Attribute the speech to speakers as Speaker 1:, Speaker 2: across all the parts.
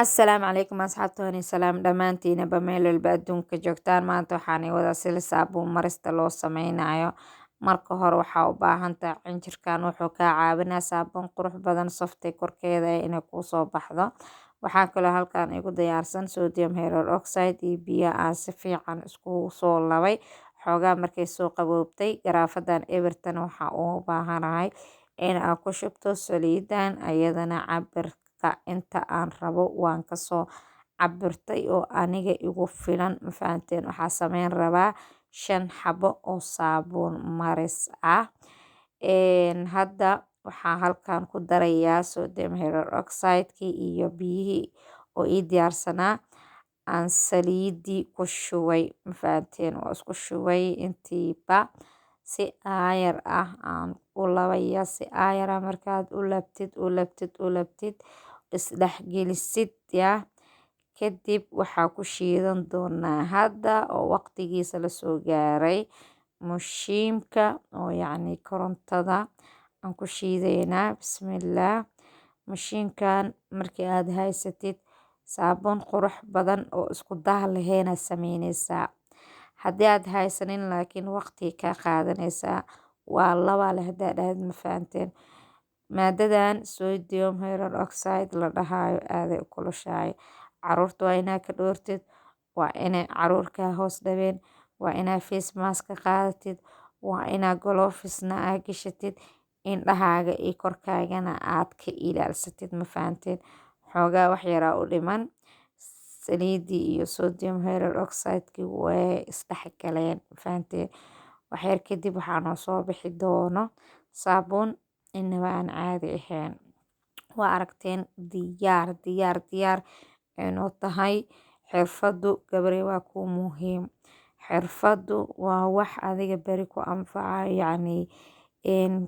Speaker 1: Assalaamu calaykum asxaabta, wani salaam dhammaantiinaba meel walba adduunka joogtaan. Maanta waxaan wadaa sida saabuun marista loo sameynayo. Marka hore waxaa u baahan tahay cinjirkan, wuxuu kaa caawinaa saabuun qurux badan softay korkeeda inay kuusoo baxdo. Waxaa kaloo halkan igu diyaarsan sodium hydroxide iyo biyo aan si fiican iskugu soo labay xoogaa. Markay soo qaboobtay garaafadan ebertan, waxaa ugu baahanahay in aan ku shubto saliidan. Ayadana cabirka inta aan rabo waan kasoo cabirtay oo aniga igu filan, ma fahanteen? Waxaa sameyn rabaa 5 xabo oo saabuun maris ah. Hadda waxaa halkan ku darayaa sodium hydroxide-kii iyo biyihii oo ii diyaarsanaa aan saliidii ku shubay, ma fahanteen? Waa isku shubay intiiba, si aayar ah aan u labaya. Si aayar ah markaad u labtid, u labtid, u labtid, isdhexgelisid yaa, kadib waxaa ku shiidan doonaa hadda oo waqtigiisa lasoo gaaray mushiimka oo yacni korontada aan ku shiideynaa. Bismillaah. Mashiinkan markii aad haysatid, saabuun qurux badan oo isku dah laheyn sameyneysaa. Haddii aad haysanin laakiin, waqti kaa qaadaneysaa. Waa laba leh hadaa dhahdid, ma fahanteen? Maadadan sodium hydroxide la dhahayo aaday u kulushahay. Caruurta waa inaa ka dhoortid, waa inay caruur kaa hoos dhabeen, waa inaa face mask ka qaadatid, waa inaa gloves-na aa gashatid, indhahaaga iyo korkaagana aad ka ilaalsatid, ma fahanteen? Xoogaa wax yaraa u dhiman. Saliidii iyo sodium hydroxide-kii way isdhexgaleen, ma fahanteen? Waxyar kadib waxaa noo soo bixi doono saabuun inaba aan caadi ahayn. Waa aragteen, diyaar, diyaar, diyaar inoo tahay. Xirfadu, gabarey, waa kuu muhiim. Xirfadu waa wax adiga beri ku anfacayo, yacni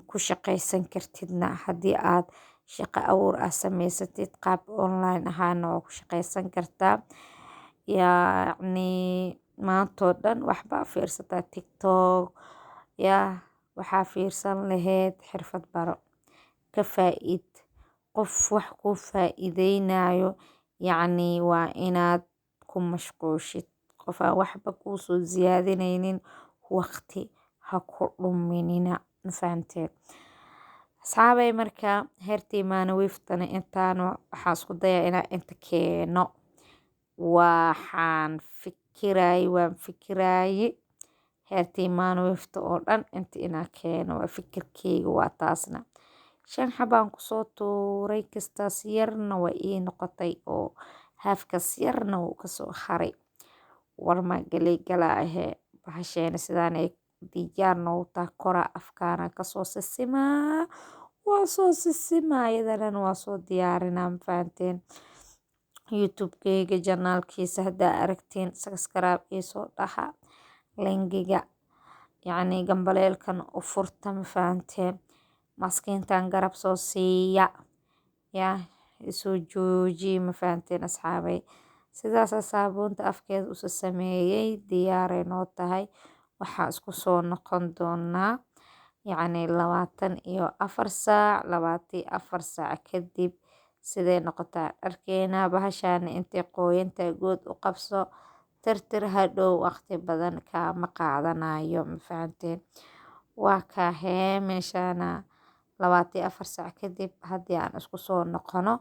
Speaker 1: ku shaqaysan kartidna. Haddii aad shaqo abuur ah sameysatid, qaab online ahaana waa ku shaqaysan kartaa. Yacni maantoo dhan waxbaa fiirsataa TikTok, yaa waxaa fiirsan laheyd, xirfad baro, ka faa-iid. Qof wax kuu faa-iideynayo, yacni waa inaad ku mashquushid. Qof aan waxba kuusoo siyaadineynin waqti ha ku dhuminina, ma fahanteen, asxaabey? Marka heertii maana wiiftana intaan waxaa isku dayaa inaa inta keeno. Waxaan fikiraye, waan fikiraaye, heertii maana wiifta oo dhan inta inaa keeno waa fikirkeyga. Waa taasna 5 xabaan kusoo tuuray, kastaas yarna waa ii noqotay oo haafkaas yarna wuu kasoo haray. Warma galey galaa ahee, bahasheena sidaan ay diyaar noogu tahay. Koraa afkaana kasoo sisimaa, waa soo sisimaa, iyadana waa soo diyaarinaa, ma fahanteen? YouTube-keyga channel-kiisa haddaa aragtiin, subscribe iisoo dhaha, linkiga yacni gambaleelkan u furta, ma fahanteen? Maskiintan garab soo siiya, yaa isoo joojiye, ma fahanteen, asxaabay? Sidaasa saabuunta afkeeda usa sameeyey, diyaaray noo tahay. Waxaa isku soo noqon doonaa yacni 24 saac. 24 saac kadib siday noqotaa dharkeena? Bahashaana intay qooyantahay good u qabso, tirtir, hadhow waqti badan kaama qaadanayo, ma fahanteen? Waa kaahee meeshaana 24 saac kadib haddii aan isku soo noqono,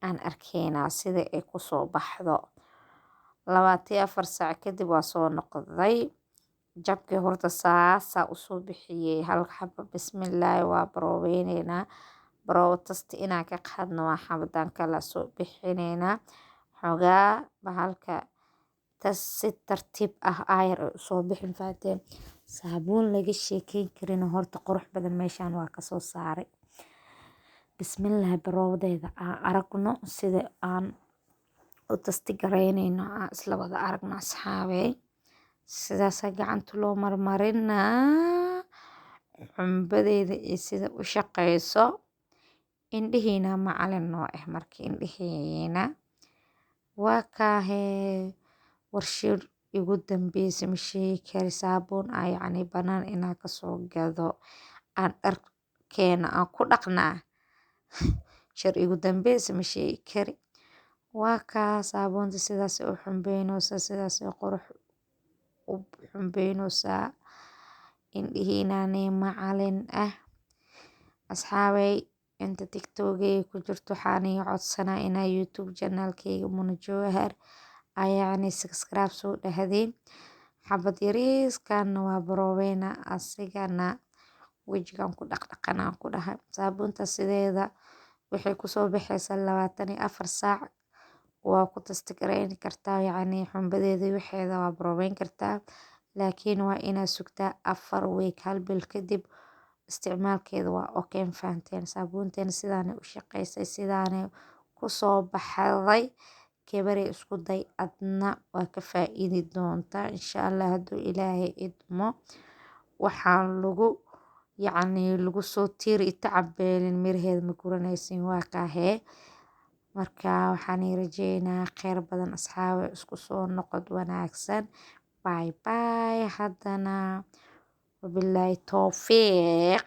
Speaker 1: aan arkeynaa sida ay kusoo baxdo. 24 saac kadib waa soo noqday. Jabkii horta saasaa usoo bixiyey hal xabo. Bismillaahi, waa baroobayneynaa. Baroobo tasti inaan ka qaadno, waa xabadan kala soo bixineynaa. Xoogaa bahalka tas si tartiib ah aayar ay usoo bixin, fahanteen? Saabuun laga sheekeyn karin horta qurux badan meeshaan waa kasoo saaray. Bismillaahi, baroobadeeda aan aragno, sida aan u tasti garaynayno aan isla wada aragno, asxaabey. Sidaasaa gacanta loo marmarinaa xumbadeeda iyo sida u shaqeyso. Indhihiina macalin noo ah. Marka indhihiina waa kaahee. Warshir igu dambeysay ma sheegi kari. Saabuun ah yacni banaan inaa kasoo gado aan dharkeena aan ku dhaqnaa, shir igu dambeysay ma sheegi kari. Waa kaa saabuunta sidaas u xumbeyneysa, sidaas qurux u xumbeyneysa, indhihiinane macalin ah. Asxaabey, inta TikTokgayga ku jirto waxaan iga codsanaa inaa YouTube channelkayga Muna Jawhar ayacni subscribe soo dhahdeen. Xabad yariiskanna waa baroobeynaa, asigana wejigan ku dhaqdhaqanaa ku dhahay. Saabuunta sideeda waxay kusoo baxaysaa 24 saac, waa ku testgareyn kartaa, yacni xumbadeeda waxeeda waa baroobeyn kartaa, laakiin waa inaad sugtaa 4 week, hal bil kadib isticmaalkeeda waa okay. Fahanteen? Saabuunteena sidaanay u shaqeysay, sidaanay kusoo baxday. Gabarey, isku day, adna waa ka faa-iidi doontaa insha Allah hadduu Ilaahay idmo. Waxaan lagu yacni lagu soo tiiri tacab beelin, miraheeda ma guranaysin. Waa kaahee. Marka waxaan ii rajeynaa kheyr badan asxaabe, isku soo noqod wanaagsan. Bye bye. Haddana wabilaahi towfiiq.